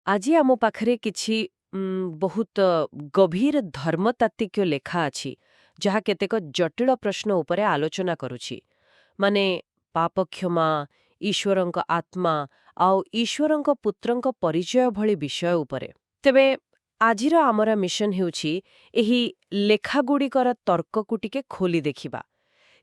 ଆଜି ଆମ ପାଖରେ କିଛି ବହୁତ ଗଭୀର ଧର୍ମତାତ୍ତ୍ୱିକ ଲେଖା ଅଛି, ଯାହା କେତେକ ଜଟିଳ ପ୍ରଶ୍ନ ଉପରେ ଆଲୋଚନା କରୁଛି। ମାନେ ପାପ କ୍ଷମା, ଈଶ୍ୱରଙ୍କ ଆତ୍ମା ଆଉ ଈଶ୍ୱରଙ୍କ ପୁତ୍ରଙ୍କ ପରିଚୟ ଭଳି ବିଷୟ ଉପରେ। ତେବେ ଆଜିର ଆମର ମିଶନ ହେଉଛି ଏହି ଲେଖାଗୁଡ଼ିକର ତର୍କକୁ ଟିକେ ଖୋଲି ଦେଖିବା।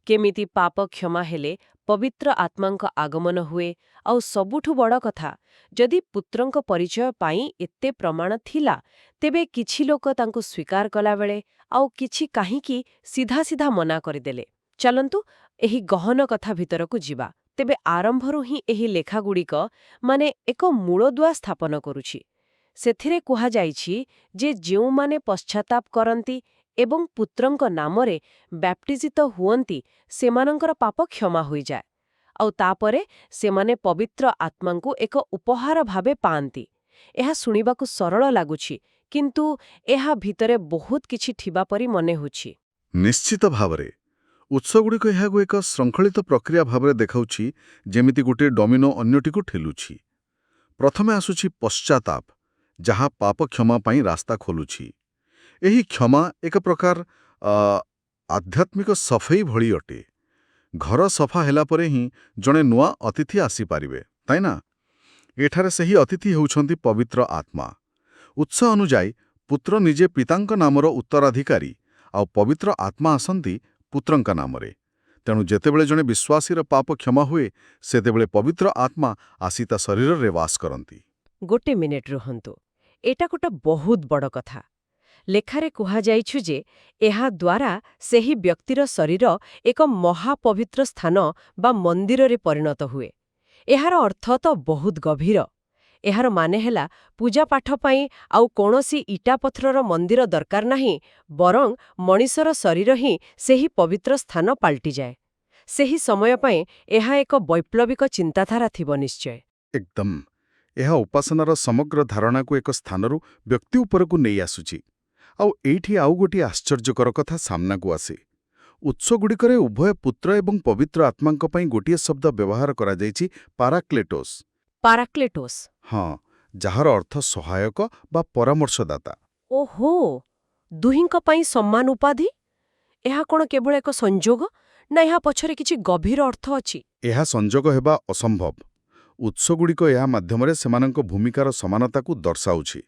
କେମିତି ପାପ କ୍ଷମା ହେଲେ ପବିତ୍ର ଆତ୍ମାଙ୍କ ଆଗମନ ହୁଏ, ଆଉ ସବୁଠୁ ବଡ଼ କଥା, ଯଦି ପୁତ୍ରଙ୍କ ପରିଚୟ ପାଇଁ ଏତେ ପ୍ରମାଣ ଥିଲା, ତେବେ କିଛି ଲୋକ ତାଙ୍କୁ ସ୍ୱୀକାର କଲାବେଳେ ଆଉ କିଛି କାହିଁକି ସିଧା ସିଧା ମନା କରିଦେଲେ? ଚାଲନ୍ତୁ, ଏହି ଗହନ କଥା ଭିତରକୁ ଯିବା। ତେବେ ଆରମ୍ଭରୁ ହିଁ ଏହି ଲେଖାଗୁଡ଼ିକ ମାନେ ଏକ ମୂଳଦୁଆ ସ୍ଥାପନ କରୁଛି। ସେଥିରେ କୁହାଯାଇଛି ଯେ ଯେଉଁମାନେ ପଶ୍ଚାତାପ କରନ୍ତି ଏବଂ ପୁତ୍ରଙ୍କ ନାମରେ ବ୍ୟାପ୍ଟିଜିତ ହୁଅନ୍ତି, ସେମାନଙ୍କର ପାପ କ୍ଷମା ହୋଇଯାଏ ଆଉ ତାପରେ ସେମାନେ ପବିତ୍ର ଆତ୍ମାଙ୍କୁ ଏକ ଉପହାର ଭାବେ ପାଆନ୍ତି। ଏହା ଶୁଣିବାକୁ ସରଳ ଲାଗୁଛି, କିନ୍ତୁ ଏହା ଭିତରେ ବହୁତ କିଛି ଥିବା ପରି ମନେ ହେଉଛି। ନିଶ୍ଚିତ ଭାବରେ। ଉତ୍ସଗୁଡ଼ିକ ଏହାକୁ ଏକ ଶୃଙ୍ଖଳିତ ପ୍ରକ୍ରିୟା ଭାବରେ ଦେଖାଉଛି, ଯେମିତି ଗୋଟିଏ ଡମିନୋ ଅନ୍ୟଟିକୁ ଠେଲୁଛି। ପ୍ରଥମେ ଆସୁଛି ପଶ୍ଚାତାପ, ଯାହା ପାପ କ୍ଷମା ପାଇଁ ରାସ୍ତା ଖୋଲୁଛି। ଏହି କ୍ଷମା ଏକ ପ୍ରକାର ଆଧ୍ୟାତ୍ମିକ ସଫେଇ ଭଳି ଅଟେ। ଘର ସଫା ହେଲା ପରେ ହିଁ ଜଣେ ନୂଆ ଅତିଥି ଆସିପାରିବେ, ତାଇ ନା? ଏଠାରେ ସେହି ଅତିଥି ହେଉଛନ୍ତି ପବିତ୍ର ଆତ୍ମା। ଉତ୍ସ ଅନୁଯାୟୀ ପୁତ୍ର ନିଜେ ପିତାଙ୍କ ନାମର ଉତ୍ତରାଧିକାରୀ ଆଉ ପବିତ୍ର ଆତ୍ମା ଆସନ୍ତି ପୁତ୍ରଙ୍କ ନାମରେ। ତେଣୁ ଯେତେବେଳେ ଜଣେ ବିଶ୍ୱାସୀର ପାପ କ୍ଷମା ହୁଏ, ସେତେବେଳେ ପବିତ୍ର ଆତ୍ମା ଆସି ତା ଶରୀରରେ ବାସ କରନ୍ତି। ଗୋଟେ ମିନିଟ୍ ରୁହନ୍ତୁ, ଏଇଟା ଗୋଟେ ବହୁତ ବଡ଼ କଥା। ଲେଖାରେ କୁହାଯାଇଛି ଯେ ଏହା ଦ୍ୱାରା ସେହି ବ୍ୟକ୍ତିର ଶରୀର ଏକ ମହାପବିତ୍ର ସ୍ଥାନ ବା ମନ୍ଦିରରେ ପରିଣତ ହୁଏ। ଏହାର ଅର୍ଥ ତ ବହୁତ ଗଭୀର। ଏହାର ମାନେ ହେଲା ପୂଜାପାଠ ପାଇଁ ଆଉ କୌଣସି ଇଟାପଥରର ମନ୍ଦିର ଦରକାର ନାହିଁ, ବରଂ ମଣିଷର ଶରୀର ହିଁ ସେହି ପବିତ୍ର ସ୍ଥାନ ପାଲଟିଯାଏ। ସେହି ସମୟ ପାଇଁ ଏହା ଏକ ବୈପ୍ଳବିକ ଚିନ୍ତାଧାରା ଥିବ ନିଶ୍ଚୟ। ଏକଦମ। ଏହା ଉପାସନାର ସମଗ୍ର ଧାରଣାକୁ ଏକ ସ୍ଥାନରୁ ବ୍ୟକ୍ତି ଉପରକୁ ନେଇ ଆସୁଛି। ଆଉ ଏଇଠି ଆଉ ଗୋଟିଏ ଆଶ୍ଚର୍ଯ୍ୟକର କଥା ସାମ୍ନାକୁ ଆସେ। ଉତ୍ସଗୁଡ଼ିକରେ ଉଭୟ ପୁତ୍ର ଏବଂ ପବିତ୍ର ଆତ୍ମାଙ୍କ ପାଇଁ ଗୋଟିଏ ଶବ୍ଦ ବ୍ୟବହାର କରାଯାଇଛି, ପାରାକ୍ଲେଟୋସ୍। ପାରାକ୍ଲେଟୋସ୍? ହଁ, ଯାହାର ଅର୍ଥ ସହାୟକ ବା ପରାମର୍ଶଦାତା। ଓହୋ, ଦୁହିଁଙ୍କ ପାଇଁ ସମାନ ଉପାଧି! ଏହା କ'ଣ କେବଳ ଏକ ସଂଯୋଗ, ନା ଏହା ପଛରେ କିଛି ଗଭୀର ଅର୍ଥ ଅଛି? ଏହା ସଂଯୋଗ ହେବା ଅସମ୍ଭବ। ଉତ୍ସଗୁଡ଼ିକ ଏହା ମାଧ୍ୟମରେ ସେମାନଙ୍କ ଭୂମିକାର ସମାନତାକୁ ଦର୍ଶାଉଛି।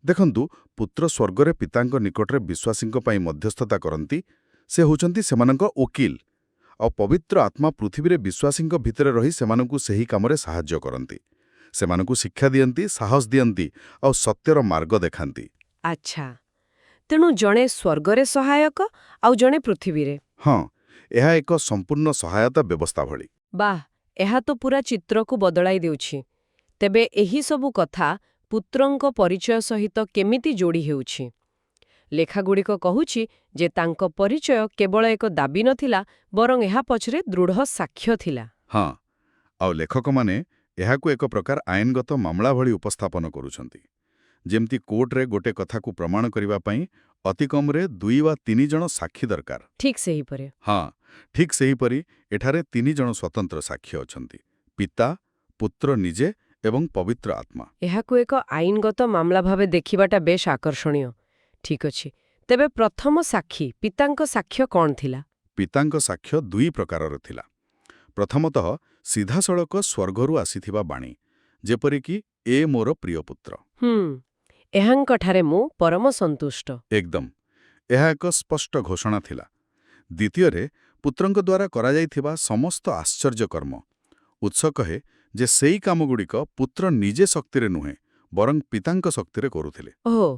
ଦେଖନ୍ତୁ, ପୁତ୍ର ସ୍ୱର୍ଗରେ ପିତାଙ୍କ ନିକଟରେ ବିଶ୍ୱାସୀଙ୍କ ପାଇଁ ମଧ୍ୟସ୍ଥତା କରନ୍ତି। ସେ ହେଉଛନ୍ତି ସେମାନଙ୍କ ଓକିଲ। ଆଉ ପବିତ୍ର ଆତ୍ମା ପୃଥିବୀରେ ବିଶ୍ୱାସୀଙ୍କ ଭିତରେ ରହି ସେମାନଙ୍କୁ ସେହି କାମରେ ସାହାଯ୍ୟ କରନ୍ତି। ସେମାନଙ୍କୁ ଶିକ୍ଷା ଦିଅନ୍ତି, ସାହସ ଦିଅନ୍ତି ଆଉ ସତ୍ୟର ମାର୍ଗ ଦେଖାନ୍ତି। ଆଚ୍ଛା, ତେଣୁ ଜଣେ ସ୍ୱର୍ଗରେ ସହାୟକ ଆଉ ଜଣେ ପୃଥିବୀରେ। ହଁ, ଏହା ଏକ ସମ୍ପୂର୍ଣ୍ଣ ସହାୟତା ବ୍ୟବସ୍ଥା ଭଳି। ବାଃ, ଏହା ତ ପୁରା ଚିତ୍ରକୁ ବଦଳାଇ ଦେଉଛି। ତେବେ ଏହି ସବୁ କଥା ପୁତ୍ରଙ୍କ ପରିଚୟ ସହିତ କେମିତି ଯୋଡ଼ି ହେଉଛି? ଲେଖାଗୁଡ଼ିକ କହୁଛି ଯେ ତାଙ୍କ ପରିଚୟ କେବଳ ଏକ ଦାବି ନଥିଲା, ବରଂ ଏହା ପଛରେ ଦୃଢ଼ ସାକ୍ଷ୍ୟ ଥିଲା। ହଁ, ଆଉ ଲେଖକମାନେ ଏହାକୁ ଏକ ପ୍ରକାର ଆଇନଗତ ମାମଲା ଭଳି ଉପସ୍ଥାପନ କରୁଛନ୍ତି, ଯେମିତି କୋର୍ଟରେ ଗୋଟେ କଥାକୁ ପ୍ରମାଣ କରିବା ପାଇଁ ଅତିକମ୍ରେ ଦୁଇ ବା ତିନି ଜଣ ସାକ୍ଷୀ ଦରକାର। ଠିକ୍ ସେହିପରି। ହଁ, ଠିକ୍ ସେହିପରି ଏଠାରେ ତିନି ଜଣ ସ୍ୱତନ୍ତ୍ର ସାକ୍ଷୀ ଅଛନ୍ତି: ପିତା, ପୁତ୍ର ନିଜେ ଏବଂ ପବିତ୍ର ଆତ୍ମା। ଏହାକୁ ଏକ ଆଇନଗତ ମାମଲା ଭାବେ ଦେଖିବାଟା ବେଶ ଆକର୍ଷଣୀୟ। ଠିକ୍ ଅଛି, ତେବେ ପ୍ରଥମ ସାକ୍ଷୀ ପିତାଙ୍କ ସାକ୍ଷ୍ୟ କ'ଣ ଥିଲା? ପିତାଙ୍କ ସାକ୍ଷ୍ୟ ଦୁଇ ପ୍ରକାରର ଥିଲା। ପ୍ରଥମତଃ, ସିଧାସଳଖ ସ୍ୱର୍ଗରୁ ଆସିଥିବା ବାଣୀ, ଯେପରିକି "ଏ ମୋର ପ୍ରିୟ ପୁତ୍ର।" ଏହାଙ୍କଠାରେ ମୁଁ ପରମ ସନ୍ତୁଷ୍ଟ। ଏକଦମ। ଏହା ଏକ ସ୍ପଷ୍ଟ ଘୋଷଣା ଥିଲା। ଦ୍ୱିତୀୟରେ, ପୁତ୍ରଙ୍କ ଦ୍ୱାରା କରାଯାଇଥିବା ସମସ୍ତ ଆଶ୍ଚର୍ଯ୍ୟ କର୍ମ। ଉତ୍ସ କହେ ଯେ ସେଇ କାମଗୁଡ଼ିକ ପୁତ୍ର ନିଜେ ଶକ୍ତିରେ ନୁହେଁ, ବରଂ ପିତାଙ୍କ ଶକ୍ତିରେ କରୁଥିଲେ। ଓହୋ,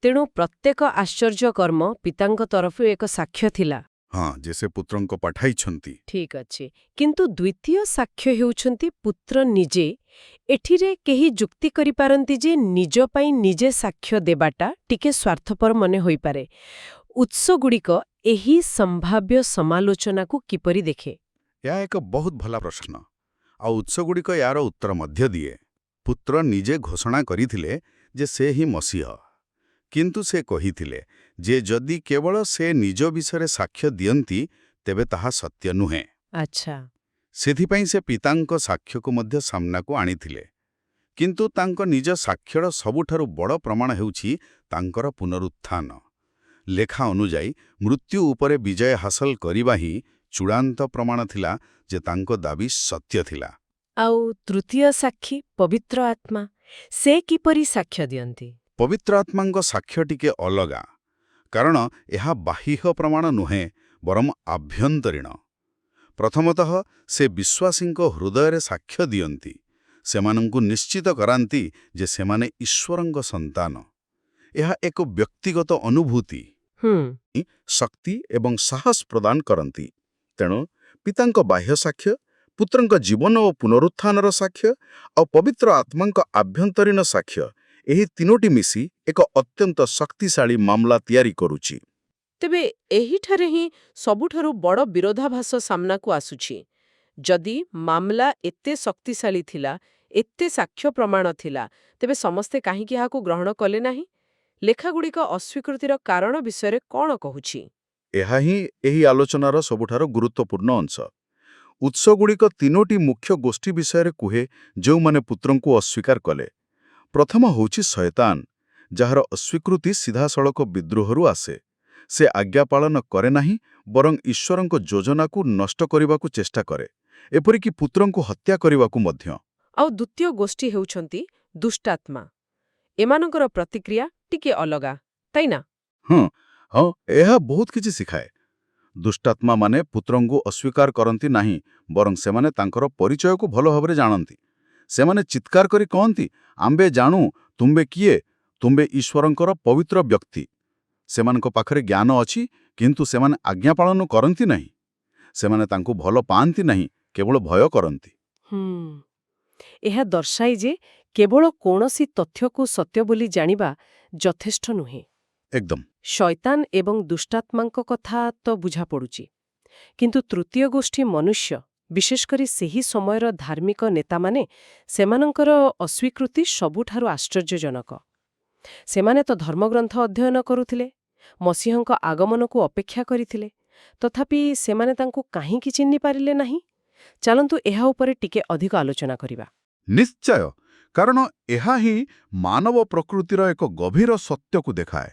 ତେଣୁ ପ୍ରତ୍ୟେକ ଆଶ୍ଚର୍ଯ୍ୟ କର୍ମ ପିତାଙ୍କ ତରଫରୁ ଏକ ସାକ୍ଷ୍ୟ ଥିଲା। ହଁ, ଯେ ସେ ପୁତ୍ରଙ୍କୁ ପଠାଇଛନ୍ତି। ଠିକ୍ ଅଛି, କିନ୍ତୁ ଦ୍ୱିତୀୟ ସାକ୍ଷ୍ୟ ହେଉଛନ୍ତି ପୁତ୍ର ନିଜେ। ଏଠିରେ କେହି ଯୁକ୍ତି କରିପାରନ୍ତି ଯେ ନିଜ ପାଇଁ ନିଜେ ସାକ୍ଷ୍ୟ ଦେବାଟା ଟିକେ ସ୍ୱାର୍ଥପର ମନେ ହୋଇପାରେ। ଉତ୍ସଗୁଡ଼ିକ ଏହି ସମ୍ଭାବ୍ୟ ସମାଲୋଚନାକୁ କିପରି ଦେଖେ? ଏହା ଏକ ବହୁତ ଭଲ ପ୍ରଶ୍ନ, ଆଉ ଉତ୍ସଗୁଡ଼ିକ ଏହାର ଉତ୍ତର ମଧ୍ୟ ଦିଏ। ପୁତ୍ର ନିଜେ ଘୋଷଣା କରିଥିଲେ ଯେ ସେ ହିଁ ମସିହ। କିନ୍ତୁ ସେ କହିଥିଲେ ଯେ ଯଦି କେବଳ ସେ ନିଜ ବିଷୟରେ ସାକ୍ଷ୍ୟ ଦିଅନ୍ତି, ତେବେ ତାହା ସତ୍ୟ ନୁହେଁ। ସେଥିପାଇଁ ସେ ପିତାଙ୍କ ସାକ୍ଷ୍ୟକୁ ମଧ୍ୟ ସାମ୍ନାକୁ ଆଣିଥିଲେ। କିନ୍ତୁ ତାଙ୍କ ନିଜ ସାକ୍ଷ୍ୟର ସବୁଠାରୁ ବଡ଼ ପ୍ରମାଣ ହେଉଛି ତାଙ୍କର ପୁନରୁତ୍ଥାନ। ଲେଖା ଅନୁଯାୟୀ ମୃତ୍ୟୁ ଉପରେ ବିଜୟ ହାସଲ କରିବା ହିଁ ଚୂଡ଼ାନ୍ତ ପ୍ରମାଣ ଥିଲା ଯେ ତାଙ୍କ ଦାବି ସତ୍ୟ ଥିଲା। ଆଉ ତୃତୀୟ ସାକ୍ଷୀ ପବିତ୍ର ଆତ୍ମା, ସେ କିପରି ସାକ୍ଷ୍ୟ ଦିଅନ୍ତି? ପବିତ୍ର ଆତ୍ମାଙ୍କ ସାକ୍ଷ୍ୟ ଟିକେ ଅଲଗା, କାରଣ ଏହା ବାହ୍ୟ ପ୍ରମାଣ ନୁହେଁ, ବରଂ ଆଭ୍ୟନ୍ତରୀଣ। ପ୍ରଥମତଃ ସେ ବିଶ୍ୱାସୀଙ୍କ ହୃଦୟରେ ସାକ୍ଷ୍ୟ ଦିଅନ୍ତି, ସେମାନଙ୍କୁ ନିଶ୍ଚିତ କରାନ୍ତି ଯେ ସେମାନେ ଈଶ୍ୱରଙ୍କ ସନ୍ତାନ। ଏହା ଏକ ବ୍ୟକ୍ତିଗତ ଅନୁଭୂତି। ଶକ୍ତି ଏବଂ ସାହସ ପ୍ରଦାନ କରନ୍ତି। ତେଣୁ ପିତାଙ୍କ ବାହ୍ୟ ସାକ୍ଷ୍ୟ, ପୁତ୍ରଙ୍କ ଜୀବନ ଓ ପୁନରୁତ୍ଥାନର ସାକ୍ଷ୍ୟ ଆଉ ପବିତ୍ର ଆତ୍ମାଙ୍କ ଆଭ୍ୟନ୍ତରୀଣ ସାକ୍ଷ୍ୟ, ଏହି ତିନୋଟି ମିଶି ଏକ ଅତ୍ୟନ୍ତ ଶକ୍ତିଶାଳୀ ମାମଲା ତିଆରି କରୁଛି। ତେବେ ଏହିଠାରେ ହିଁ ସବୁଠାରୁ ବଡ଼ ବିରୋଧାଭାସ ସାମ୍ନାକୁ ଆସୁଛି। ଯଦି ମାମଲା ଏତେ ଶକ୍ତିଶାଳୀ ଥିଲା, ଏତେ ସାକ୍ଷ୍ୟ ପ୍ରମାଣ ଥିଲା, ତେବେ ସମସ୍ତେ କାହିଁକି ଏହାକୁ ଗ୍ରହଣ କଲେ ନାହିଁ? ଲେଖାଗୁଡ଼ିକ ଅସ୍ୱୀକୃତିର କାରଣ ବିଷୟରେ କ'ଣ କହୁଛି? ଏହା ହିଁ ଏହି ଆଲୋଚନାର ସବୁଠାରୁ ଗୁରୁତ୍ୱପୂର୍ଣ୍ଣ ଅଂଶ। ଉତ୍ସଗୁଡ଼ିକ ତିନୋଟି ମୁଖ୍ୟ ଗୋଷ୍ଠୀ ବିଷୟରେ କୁହେ ଯେଉଁମାନେ ପୁତ୍ରଙ୍କୁ ଅସ୍ୱୀକାର କଲେ। ପ୍ରଥମ ହେଉଛି ଶୟତାନ, ଯାହାର ଅସ୍ୱୀକୃତି ସିଧାସଳଖ ବିଦ୍ରୋହରୁ ଆସେ। ସେ ଆଜ୍ଞା ପାଳନ କରେ ନାହିଁ, ବରଂ ଈଶ୍ୱରଙ୍କ ଯୋଜନାକୁ ନଷ୍ଟ କରିବାକୁ ଚେଷ୍ଟା କରେ, ଏପରିକି ପୁତ୍ରଙ୍କୁ ହତ୍ୟା କରିବାକୁ ମଧ୍ୟ। ଆଉ ଦ୍ୱିତୀୟ ଗୋଷ୍ଠୀ ହେଉଛନ୍ତି ଦୁଷ୍ଟାତ୍ମା। ଏମାନଙ୍କର ପ୍ରତିକ୍ରିୟା ଟିକେ ଅଲଗା, ତାଇ ନା? ହଁ, ଏହା ବହୁତ କିଛି ଶିଖାଏ। ଦୁଷ୍ଟାତ୍ମାମାନେ ପୁତ୍ରଙ୍କୁ ଅସ୍ୱୀକାର କରନ୍ତି ନାହିଁ, ବରଂ ସେମାନେ ତାଙ୍କର ପରିଚୟକୁ ଭଲ ଭାବରେ ଜାଣନ୍ତି। ସେମାନେ ଚିତ୍କାର କରି କହନ୍ତି, "ଆମ୍ଭେ ଜାଣୁ ତୁମ୍ଭେ କିଏ, ତୁମ୍ଭେ ଈଶ୍ୱରଙ୍କର ପବିତ୍ର ବ୍ୟକ୍ତି।" ସେମାନଙ୍କ ପାଖରେ ଜ୍ଞାନ ଅଛି, କିନ୍ତୁ ସେମାନେ ଆଜ୍ଞା ପାଳନ କରନ୍ତି ନାହିଁ। ସେମାନେ ତାଙ୍କୁ ଭଲ ପାଆନ୍ତି ନାହିଁ, କେବଳ ଭୟ କରନ୍ତି। ଏହା ଦର୍ଶାଏ ଯେ କେବଳ କୌଣସି ତଥ୍ୟକୁ ସତ୍ୟ ବୋଲି ଜାଣିବା ଯଥେଷ୍ଟ ନୁହେଁ। ଶୟତାନ ଏବଂ ଦୁଷ୍ଟାତ୍ମାଙ୍କ କଥା ତ ବୁଝାପଡ଼ୁଛି, କିନ୍ତୁ ତୃତୀୟ ଗୋଷ୍ଠୀ ମନୁଷ୍ୟ, ବିଶେଷ କରି ସେହି ସମୟର ଧାର୍ମିକ ନେତାମାନେ, ସେମାନଙ୍କର ଅସ୍ୱୀକୃତି ସବୁଠାରୁ ଆଶ୍ଚର୍ଯ୍ୟଜନକ। ସେମାନେ ତ ଧର୍ମଗ୍ରନ୍ଥ ଅଧ୍ୟୟନ କରୁଥିଲେ, ମସିହଙ୍କ ଆଗମନକୁ ଅପେକ୍ଷା କରିଥିଲେ, ତଥାପି ସେମାନେ ତାଙ୍କୁ କାହିଁକି ଚିହ୍ନି ପାରିଲେ ନାହିଁ? ଚାଲନ୍ତୁ ଏହା ଉପରେ ଟିକେ ଅଧିକ ଆଲୋଚନା କରିବା। ନିଶ୍ଚୟ, କାରଣ ଏହା ହିଁ ମାନବ ପ୍ରକୃତିର ଏକ ଗଭୀର ସତ୍ୟକୁ ଦେଖାଏ।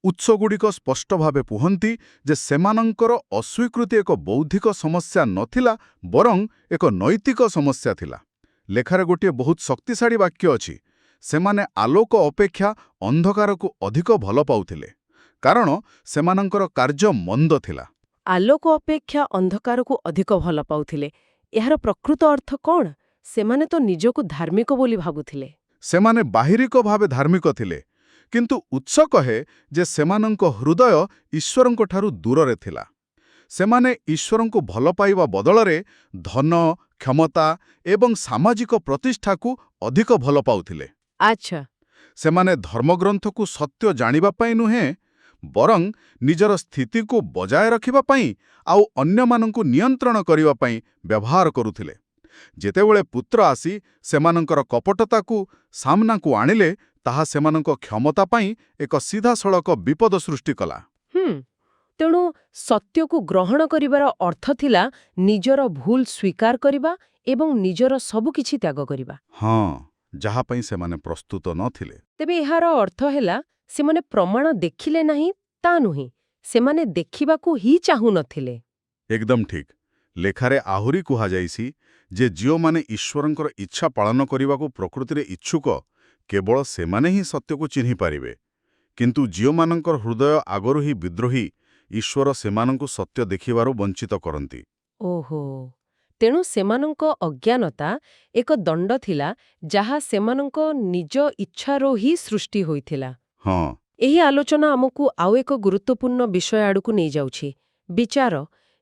ଉତ୍ସଗୁଡ଼ିକ ସ୍ପଷ୍ଟ ଭାବେ କୁହନ୍ତି ଯେ ସେମାନଙ୍କର ଅସ୍ୱୀକୃତି ଏକ ବୌଦ୍ଧିକ ସମସ୍ୟା ନଥିଲା, ବରଂ ଏକ ନୈତିକ ସମସ୍ୟା ଥିଲା। ଲେଖାରେ ଗୋଟିଏ ବହୁତ ଶକ୍ତିଶାଳୀ ବାକ୍ୟ ଅଛି, ସେମାନେ ଆଲୋକ ଅପେକ୍ଷା ଅନ୍ଧକାରକୁ ଅଧିକ ଭଲ ପାଉଥିଲେ, କାରଣ ସେମାନଙ୍କର କାର୍ଯ୍ୟ ମନ୍ଦ ଥିଲା। ଆଲୋକ ଅପେକ୍ଷା ଅନ୍ଧକାରକୁ ଅଧିକ ଭଲ ପାଉଥିଲେ, ଏହାର ପ୍ରକୃତ ଅର୍ଥ କ'ଣ? ସେମାନେ ତ ନିଜକୁ ଧାର୍ମିକ ବୋଲି ଭାବୁଥିଲେ। ସେମାନେ ବାହିରିକ ଭାବେ ଧାର୍ମିକ ଥିଲେ, କିନ୍ତୁ ଉତ୍ସ କହେ ଯେ ସେମାନଙ୍କ ହୃଦୟ ଈଶ୍ୱରଙ୍କଠାରୁ ଦୂରରେ ଥିଲା। ସେମାନେ ଈଶ୍ୱରଙ୍କୁ ଭଲ ପାଇବା ବଦଳରେ ଧନ, କ୍ଷମତା ଏବଂ ସାମାଜିକ ପ୍ରତିଷ୍ଠାକୁ ଅଧିକ ଭଲ ପାଉଥିଲେ। ସେମାନେ ଧର୍ମଗ୍ରନ୍ଥକୁ ସତ୍ୟ ଜାଣିବା ପାଇଁ ନୁହେଁ, ବରଂ ନିଜର ସ୍ଥିତିକୁ ବଜାୟ ରଖିବା ପାଇଁ ଆଉ ଅନ୍ୟମାନଙ୍କୁ ନିୟନ୍ତ୍ରଣ କରିବା ପାଇଁ ବ୍ୟବହାର କରୁଥିଲେ। ଯେତେବେଳେ ପୁତ୍ର ଆସି ସେମାନଙ୍କର କପଟତାକୁ ସାମ୍ନାକୁ ଆଣିଲେ, ତାହା ସେମାନଙ୍କ କ୍ଷମତା ପାଇଁ ଏକ ସିଧାସଳଖ ବିପଦ ସୃଷ୍ଟି କଲା। ତେଣୁ ସତ୍ୟକୁ ଗ୍ରହଣ କରିବାର ଅର୍ଥ ଥିଲା ନିଜର ଭୁଲ ସ୍ୱୀକାର କରିବା ଏବଂ ନିଜର ସବୁକିଛି ତ୍ୟାଗ କରିବା। ହଁ, ଯାହା ପାଇଁ ସେମାନେ ପ୍ରସ୍ତୁତ ନଥିଲେ। ତେବେ ଏହାର ଅର୍ଥ ହେଲା ସେମାନେ ପ୍ରମାଣ ଦେଖିଲେ ନାହିଁ ତା ନୁହେଁ, ସେମାନେ ଦେଖିବାକୁ ହିଁ ଚାହୁଁନଥିଲେ। ଏକଦମ ଠିକ୍। ଲେଖାରେ ଆହୁରି କୁହାଯାଇଛି ଯେ ଯେଉଁମାନେ ଈଶ୍ୱରଙ୍କର ଇଚ୍ଛା ପାଳନ କରିବାକୁ ପ୍ରକୃତିରେ ଇଚ୍ଛୁକ, କେବଳ ସେମାନେ ହିଁ ସତ୍ୟକୁ ଚିହ୍ନି ପାରିବେ। କିନ୍ତୁ ଯେଉଁମାନଙ୍କର ହୃଦୟ ଆଗରୁ ହିଁ ବିଦ୍ରୋହୀ, ଈଶ୍ୱର ସେମାନଙ୍କୁ ସତ୍ୟ ଦେଖିବାରୁ ବଞ୍ଚିତ କରନ୍ତି। ଓହୋ, ତେଣୁ ସେମାନଙ୍କ ଅଜ୍ଞାନତା ଏକ ଦଣ୍ଡ ଥିଲା, ଯାହା ସେମାନଙ୍କ ନିଜ ଇଚ୍ଛାରୁ ହିଁ ସୃଷ୍ଟି ହୋଇଥିଲା। ହଁ। ଏହି ଆଲୋଚନା ଆମକୁ ଆଉ ଏକ ଗୁରୁତ୍ୱପୂର୍ଣ୍ଣ ବିଷୟ ଆଡ଼କୁ ନେଇଯାଉଛି, ବିଚାର।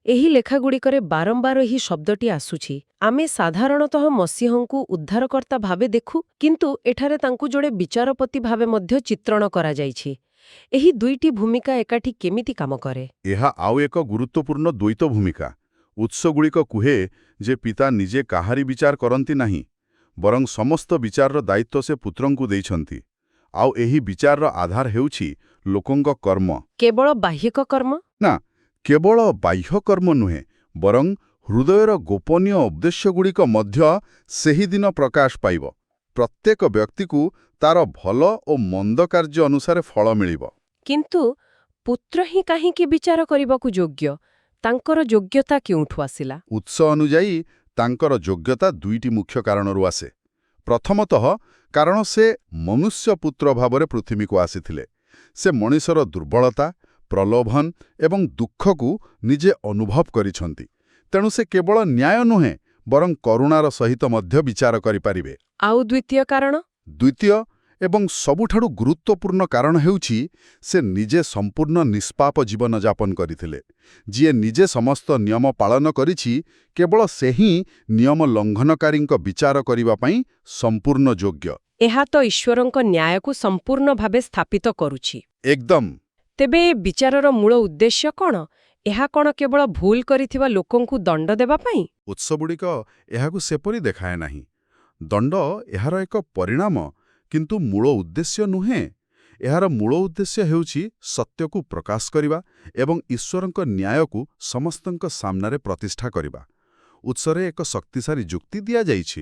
ଏହି ଲେଖାଗୁଡ଼ିକରେ ବାରମ୍ବାର ଏହି ଶବ୍ଦଟି ଆସୁଛି। ଆମେ ସାଧାରଣତଃ ମସିହଙ୍କୁ ଉଦ୍ଧାରକର୍ତ୍ତା ଭାବେ ଦେଖୁ, କିନ୍ତୁ ଏଠାରେ ତାଙ୍କୁ ଜଣେ ବିଚାରପତି ଭାବେ ମଧ୍ୟ ଚିତ୍ରଣ କରାଯାଇଛି। ଏହି ଦୁଇଟି ଭୂମିକା ଏକାଠି କେମିତି କାମ କରେ? ଏହା ଆଉ ଏକ ଗୁରୁତ୍ୱପୂର୍ଣ୍ଣ ଦ୍ୱୈତ ଭୂମିକା। ଉତ୍ସଗୁଡ଼ିକ କୁହେ ଯେ ପିତା ନିଜେ କାହାରି ବିଚାର କରନ୍ତି ନାହିଁ, ବରଂ ସମସ୍ତ ବିଚାରର ଦାୟିତ୍ୱ ସେ ପୁତ୍ରଙ୍କୁ ଦେଇଛନ୍ତି। ଆଉ ଏହି ବିଚାରର ଆଧାର ହେଉଛି ଲୋକଙ୍କ କର୍ମ। କେବଳ ବାହ୍ୟିକ କର୍ମ? ନା, କେବଳ ବାହ୍ୟ କର୍ମ ନୁହେଁ, ବରଂ ହୃଦୟର ଗୋପନୀୟ ଉଦ୍ଦେଶ୍ୟଗୁଡ଼ିକ ମଧ୍ୟ ସେହିଦିନ ପ୍ରକାଶ ପାଇବ। ପ୍ରତ୍ୟେକ ବ୍ୟକ୍ତିକୁ ତାର ଭଲ ଓ ମନ୍ଦ କାର୍ଯ୍ୟ ଅନୁସାରେ ଫଳ ମିଳିବ। କିନ୍ତୁ ପୁତ୍ର ହିଁ କାହିଁକି ବିଚାର କରିବାକୁ ଯୋଗ୍ୟ? ତାଙ୍କର ଯୋଗ୍ୟତା କେଉଁଠୁ ଆସିଲା? ଉତ୍ସ ଅନୁଯାୟୀ ତାଙ୍କର ଯୋଗ୍ୟତା ଦୁଇଟି ମୁଖ୍ୟ କାରଣରୁ ଆସେ। ପ୍ରଥମତଃ, କାରଣ ସେ ମନୁଷ୍ୟ ପୁତ୍ର ଭାବରେ ପୃଥିବୀକୁ ଆସିଥିଲେ। ସେ ମଣିଷର ଦୁର୍ବଳତା, ପ୍ରଲୋଭନ ଏବଂ ଦୁଃଖକୁ ନିଜେ ଅନୁଭବ କରିଛନ୍ତି। ତେଣୁ ସେ କେବଳ ନ୍ୟାୟ ନୁହେଁ, ବରଂ କରୁଣାର ସହିତ ମଧ୍ୟ ବିଚାର କରିପାରିବେ। ଆଉ ଦ୍ୱିତୀୟ କାରଣ? ଦ୍ୱିତୀୟ ଏବଂ ସବୁଠାରୁ ଗୁରୁତ୍ୱପୂର୍ଣ୍ଣ କାରଣ ହେଉଛି ସେ ନିଜେ ସମ୍ପୂର୍ଣ୍ଣ ନିଷ୍ପାପ ଜୀବନ ଯାପନ କରିଥିଲେ। ଯିଏ ନିଜେ ସମସ୍ତ ନିୟମ ପାଳନ କରିଛି, କେବଳ ସେ ହିଁ ନିୟମ ଲଙ୍ଘନକାରୀଙ୍କ ବିଚାର କରିବା ପାଇଁ ସମ୍ପୂର୍ଣ୍ଣ ଯୋଗ୍ୟ। ଏହା ତ ଈଶ୍ୱରଙ୍କ ନ୍ୟାୟକୁ ସମ୍ପୂର୍ଣ୍ଣ ଭାବେ ସ୍ଥାପିତ କରୁଛି। ଏକଦମ। ତେବେ ଏ ବିଚାରର ମୂଳ ଉଦ୍ଦେଶ୍ୟ କ'ଣ? ଏହା କ'ଣ କେବଳ ଭୁଲ କରିଥିବା ଲୋକଙ୍କୁ ଦଣ୍ଡ ଦେବା ପାଇଁ? ଉତ୍ସଗୁଡ଼ିକ ଏହାକୁ ସେପରି ଦେଖାଏ ନାହିଁ। ଦଣ୍ଡ ଏହାର ଏକ ପରିଣାମ, କିନ୍ତୁ ମୂଳ ଉଦ୍ଦେଶ୍ୟ ନୁହେଁ। ଏହାର ମୂଳ ଉଦ୍ଦେଶ୍ୟ ହେଉଛି ସତ୍ୟକୁ ପ୍ରକାଶ କରିବା ଏବଂ ଈଶ୍ୱରଙ୍କ ନ୍ୟାୟକୁ ସମସ୍ତଙ୍କ ସାମ୍ନାରେ ପ୍ରତିଷ୍ଠା କରିବା। ଉତ୍ସରେ ଏକ ଶକ୍ତିଶାଳୀ ଯୁକ୍ତି ଦିଆଯାଇଛି।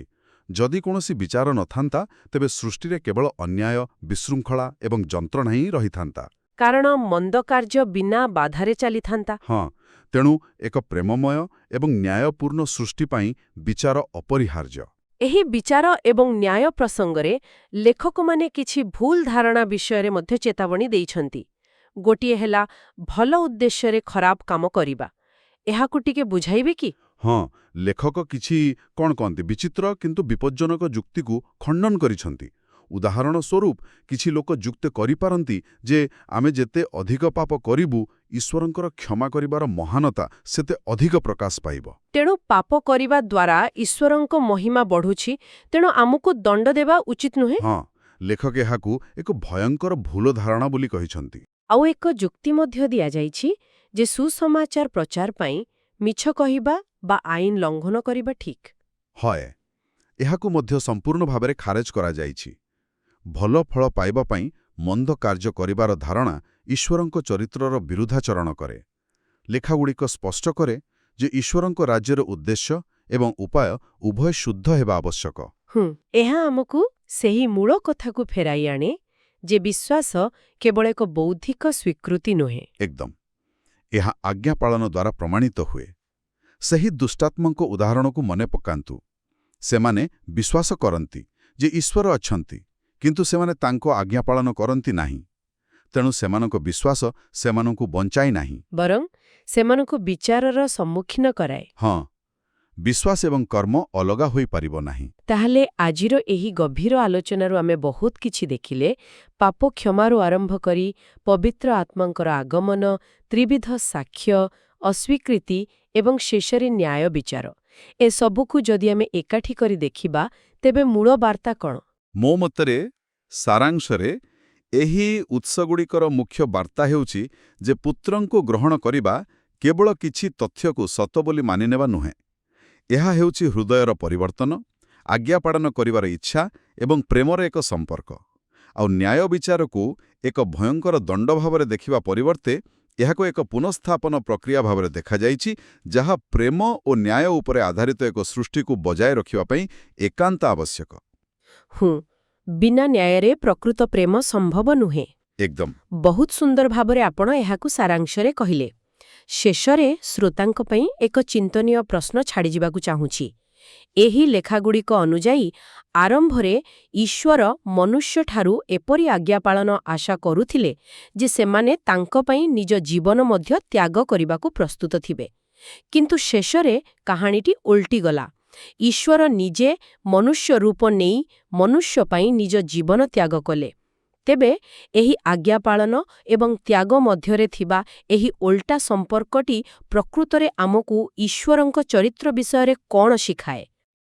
ଯଦି କୌଣସି ବିଚାର ନଥାନ୍ତା, ତେବେ ସୃଷ୍ଟିରେ କେବଳ ଅନ୍ୟାୟ, ବିଶୃଙ୍ଖଳା ଏବଂ ଯନ୍ତ୍ରଣା ହିଁ ରହିଥାନ୍ତା। କାରଣ ମନ୍ଦ କାର୍ଯ୍ୟ ବିନା ବାଧାରେ ଚାଲିଥାନ୍ତା। ହଁ, ତେଣୁ ଏକ ପ୍ରେମମୟ ଏବଂ ନ୍ୟାୟପୂର୍ଣ୍ଣ ସୃଷ୍ଟି ପାଇଁ ବିଚାର ଅପରିହାର୍ଯ୍ୟ। ଏହି ବିଚାର ଏବଂ ନ୍ୟାୟ ପ୍ରସଙ୍ଗରେ ଲେଖକମାନେ କିଛି ଭୁଲ ଧାରଣା ବିଷୟରେ ମଧ୍ୟ ଚେତାବନୀ ଦେଇଛନ୍ତି। ଗୋଟିଏ ହେଲା ଭଲ ଉଦ୍ଦେଶ୍ୟରେ ଖରାପ କାମ କରିବା। ଏହାକୁ ଟିକେ ବୁଝାଇବେ କି? ହଁ, ଲେଖକ କିଛି କ'ଣ କହନ୍ତି ବିଚିତ୍ର କିନ୍ତୁ ବିପଜ୍ଜନକ ଯୁକ୍ତିକୁ ଖଣ୍ଡନ କରିଛନ୍ତି। ଉଦାହରଣ ସ୍ୱରୂପ, କିଛି ଲୋକ ଯୁକ୍ତି କରିପାରନ୍ତି ଯେ ଆମେ ଯେତେ ଅଧିକ ପାପ କରିବୁ, ଈଶ୍ୱରଙ୍କର କ୍ଷମା କରିବାର ମହାନତା ସେତେ ଅଧିକ ପ୍ରକାଶ ପାଇବ। ତେଣୁ ପାପ କରିବା ଦ୍ୱାରା ଈଶ୍ୱରଙ୍କ ମହିମା ବଢ଼ୁଛି, ତେଣୁ ଆମକୁ ଦଣ୍ଡ ଦେବା ଉଚିତ ନୁହେଁ। ହଁ, ଲେଖକ ଏହାକୁ ଏକ ଭୟଙ୍କର ଭୁଲ ଧାରଣା ବୋଲି କହିଛନ୍ତି। ଆଉ ଏକ ଯୁକ୍ତି ମଧ୍ୟ ଦିଆଯାଇଛି ଯେ ସୁସମାଚାର ପ୍ରଚାର ପାଇଁ ମିଛ କହିବା ବା ଆଇନ ଲଙ୍ଘନ କରିବା ଠିକ୍। ହଏ, ଏହାକୁ ମଧ୍ୟ ସମ୍ପୂର୍ଣ୍ଣ ଭାବରେ ଖାରଜ କରାଯାଇଛି। ଭଲ ଫଳ ପାଇବା ପାଇଁ ମନ୍ଦ କାର୍ଯ୍ୟ କରିବାର ଧାରଣା ଈଶ୍ୱରଙ୍କ ଚରିତ୍ରର ବିରୁଦ୍ଧାଚରଣ କରେ। ଲେଖାଗୁଡ଼ିକ ସ୍ପଷ୍ଟ କରେ ଯେ ଈଶ୍ୱରଙ୍କ ରାଜ୍ୟର ଉଦ୍ଦେଶ୍ୟ ଏବଂ ଉପାୟ ଉଭୟ ଶୁଦ୍ଧ ହେବା ଆବଶ୍ୟକ। ଏହା ଆମକୁ ସେହି ମୂଳ କଥାକୁ ଫେରାଇ ଆଣେ ଯେ ବିଶ୍ୱାସ କେବଳ ଏକ ବୌଦ୍ଧିକ ସ୍ୱୀକୃତି ନୁହେଁ। ଏକଦମ। ଏହା ଆଜ୍ଞା ପାଳନ ଦ୍ୱାରା ପ୍ରମାଣିତ ହୁଏ। ସେହି ଦୁଷ୍ଟାତ୍ମଙ୍କ ଉଦାହରଣକୁ ମନେ ପକାନ୍ତୁ। ସେମାନେ ବିଶ୍ୱାସ କରନ୍ତି ଯେ ଈଶ୍ୱର ଅଛନ୍ତି, କିନ୍ତୁ ସେମାନେ ତାଙ୍କ ଆଜ୍ଞା ପାଳନ କରନ୍ତି ନାହିଁ। ତେଣୁ ସେମାନଙ୍କ ବିଶ୍ୱାସ ସେମାନଙ୍କୁ ବଞ୍ଚାଇ ନାହିଁ। ବରଂ ସେମାନଙ୍କୁ ବିଚାରର ସମ୍ମୁଖୀନ କରାଏ। ହଁ, ବିଶ୍ୱାସ ଏବଂ କର୍ମ ଅଲଗା ହୋଇପାରିବ ନାହିଁ। ତାହେଲେ ଆଜିର ଏହି ଗଭୀର ଆଲୋଚନାରୁ ଆମେ ବହୁତ କିଛି ଦେଖିଲେ। ପାପ କ୍ଷମାରୁ ଆରମ୍ଭ କରି ପବିତ୍ର ଆତ୍ମାଙ୍କର ଆଗମନ, ତ୍ରିବିଧ ସାକ୍ଷ୍ୟ, ଅସ୍ୱୀକୃତି ଏବଂ ଶେଷରେ ନ୍ୟାୟ ବିଚାର। ଏସବୁକୁ ଯଦି ଆମେ ଏକାଠି କରି ଦେଖିବା, ତେବେ ମୂଳ ବାର୍ତ୍ତା କ'ଣ? ମୋ ମତରେ ସାରାଂଶରେ ଏହି ଉତ୍ସଗୁଡ଼ିକର ମୁଖ୍ୟ ବାର୍ତ୍ତା ହେଉଛି ଯେ ପୁତ୍ରଙ୍କୁ ଗ୍ରହଣ କରିବା କେବଳ କିଛି ତଥ୍ୟକୁ ସତ ବୋଲି ମାନିନେବା ନୁହେଁ। ଏହା ହେଉଛି ହୃଦୟର ପରିବର୍ତ୍ତନ, ଆଜ୍ଞାପାଳନ କରିବାର ଇଚ୍ଛା ଏବଂ ପ୍ରେମର ଏକ ସମ୍ପର୍କ। ଆଉ ନ୍ୟାୟ ବିଚାରକୁ ଏକ ଭୟଙ୍କର ଦଣ୍ଡ ଭାବରେ ଦେଖିବା ପରିବର୍ତ୍ତେ ଏହାକୁ ଏକ ପୁନଃସ୍ଥାପନ ପ୍ରକ୍ରିୟା ଭାବରେ ଦେଖାଯାଇଛି, ଯାହା ପ୍ରେମ ଓ ନ୍ୟାୟ ଉପରେ ଆଧାରିତ ଏକ ସୃଷ୍ଟିକୁ ବଜାୟ ରଖିବା ପାଇଁ ଏକାନ୍ତ ଆବଶ୍ୟକ। ବିନା ନ୍ୟାୟରେ ପ୍ରକୃତ ପ୍ରେମ ସମ୍ଭବ ନୁହେଁ। ଏକଦମ। ବହୁତ ସୁନ୍ଦର ଭାବରେ ଆପଣ ଏହାକୁ ସାରାଂଶରେ କହିଲେ। ଶେଷରେ ଶ୍ରୋତାଙ୍କ ପାଇଁ ଏକ ଚିନ୍ତନୀୟ ପ୍ରଶ୍ନ ଛାଡ଼ିଯିବାକୁ ଚାହୁଁଛି। ଏହି ଲେଖାଗୁଡ଼ିକ ଅନୁଯାୟୀ ଆରମ୍ଭରେ ଈଶ୍ୱର ମନୁଷ୍ୟଠାରୁ ଏପରି ଆଜ୍ଞାପାଳନ ଆଶା କରୁଥିଲେ ଯେ ସେମାନେ ତାଙ୍କ ପାଇଁ ନିଜ ଜୀବନ ମଧ୍ୟ ତ୍ୟାଗ କରିବାକୁ ପ୍ରସ୍ତୁତ ଥିବେ। କିନ୍ତୁ ଶେଷରେ କାହାଣୀଟି ଓଲଟିଗଲା। ଈଶ୍ୱର ନିଜେ ମନୁଷ୍ୟ ରୂପ ନେଇ ମନୁଷ୍ୟ ପାଇଁ ନିଜ ଜୀବନ ତ୍ୟାଗ କଲେ। ତେବେ ଏହି ଆଜ୍ଞାପାଳନ ଏବଂ ତ୍ୟାଗ ମଧ୍ୟରେ ଥିବା ଏହି ଓଲଟା ସମ୍ପର୍କଟି ପ୍ରକୃତରେ ଆମକୁ ଈଶ୍ୱରଙ୍କ ଚରିତ୍ର ବିଷୟରେ କ'ଣ ଶିଖାଏ?